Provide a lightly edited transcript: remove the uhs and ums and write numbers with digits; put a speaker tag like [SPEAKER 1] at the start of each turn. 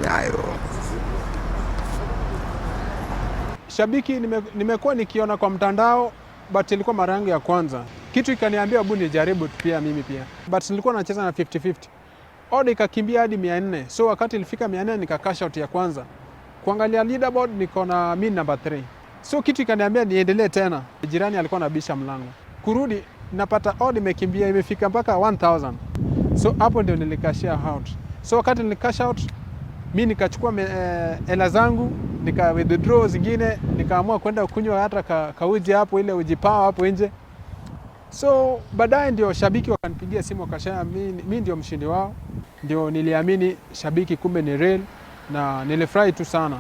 [SPEAKER 1] Nyayo.
[SPEAKER 2] Shabiki nimekuwa nikiona kwa mtandao, but ilikuwa mara yangu ya kwanza. Kitu ikaniambia hebu nijaribu pia mimi pia, but nilikuwa nacheza na 50-50. Odd ikakimbia hadi 400. So wakati ilifika 400 nika cash out ya kwanza. Kuangalia leaderboard, niko na mi number 3. So kitu ikaniambia niendelee tena. Jirani alikuwa anabisha mlango. Kurudi napata odd imekimbia, imefika mpaka 1000. So hapo ndio nilicashia out. So wakati nilikash out, mi nikachukua hela zangu, nika withdraw zingine, nikaamua kwenda kunywa hata kauji hapo, ile uji power hapo nje. So baadaye ndio Shabiki wakanipigia simu, wakasema mi ndio mshindi wao. Ndio niliamini Shabiki kumbe ni real, na nilifurahi tu sana.